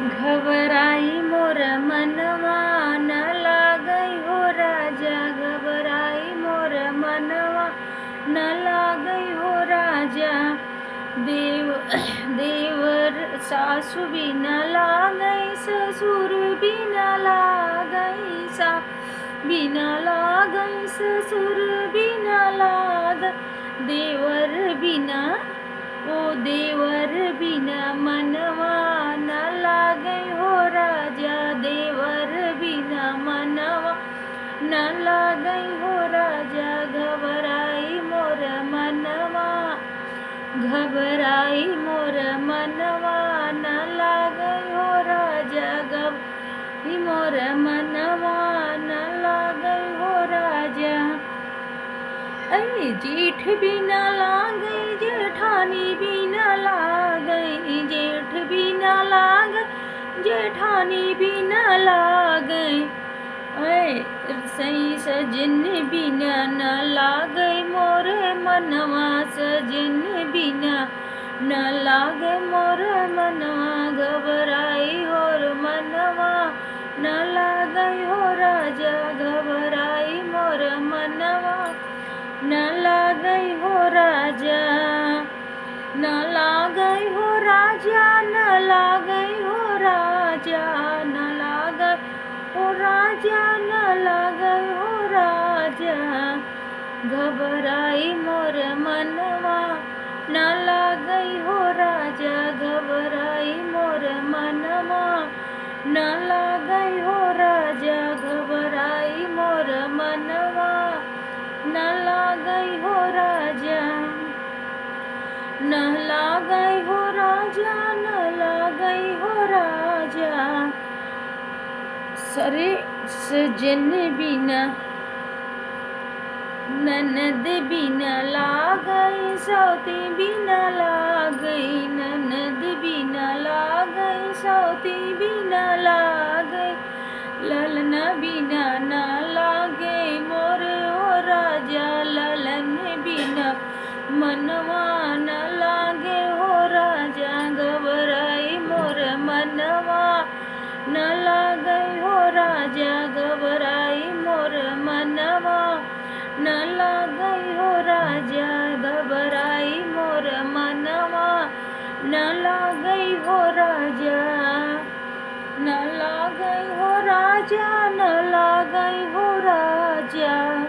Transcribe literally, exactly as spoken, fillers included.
घबराई मोर मनवा न लागई हो राजा, घबराई मोर मनवा न लागई हो राजा। देव-, देवर सासु बिना लागई, ससुर बिना लागई, सा-, बिना लागई, ससुर बिना लाग, देवर बिना, ओ देवर बिना मनवा न लागई हो राजा, देवर बिना मनवा न लागई हो राजा। घबराई मोर मनवा, घबराई मोर मनवा न लागई हो राजा, घबराई मोर मनवा न लागई हो राजा। ऐ जेठ बिना लागई, जेठानी बिना लागई, जेठ बिना लागई, जेठानी बिना लागई। ऐ सई सजन बिना न लागई मोर मनवा, सजन बिना न लागई मोर मनवा। घबराई होर मनवा न लागई हो राजा, घबराई मोर मनवा न लागई हो राजा, न लागई हो राजा, न लागई हो राजा, न लागई हो राजा, न लागई हो राजा। घबराई मोर मनवा न लागई हो राजा, घबराई मोर मनवा न लागई हो राजा, घबराई मोर मनवा न लागई हो राजा, न लागई हो राजा, न लागई हो राजा। सरे सजन बिना ननद बिना लागई, सौती बिना लागई, ननद बिना लागई, सौती बिना लागई। ललना बिना ना लागई मोर हो राजा, ललन बिना मनवा ना लागई हो राजा। घबराई मोर मनवा ना लागई हो राजा, घबराई मोर मनवा ना लागई हो राजा, घबराई मोर मनवा ना लागई हो राजा, ना लागई हो राजा, ना लागई हो राजा।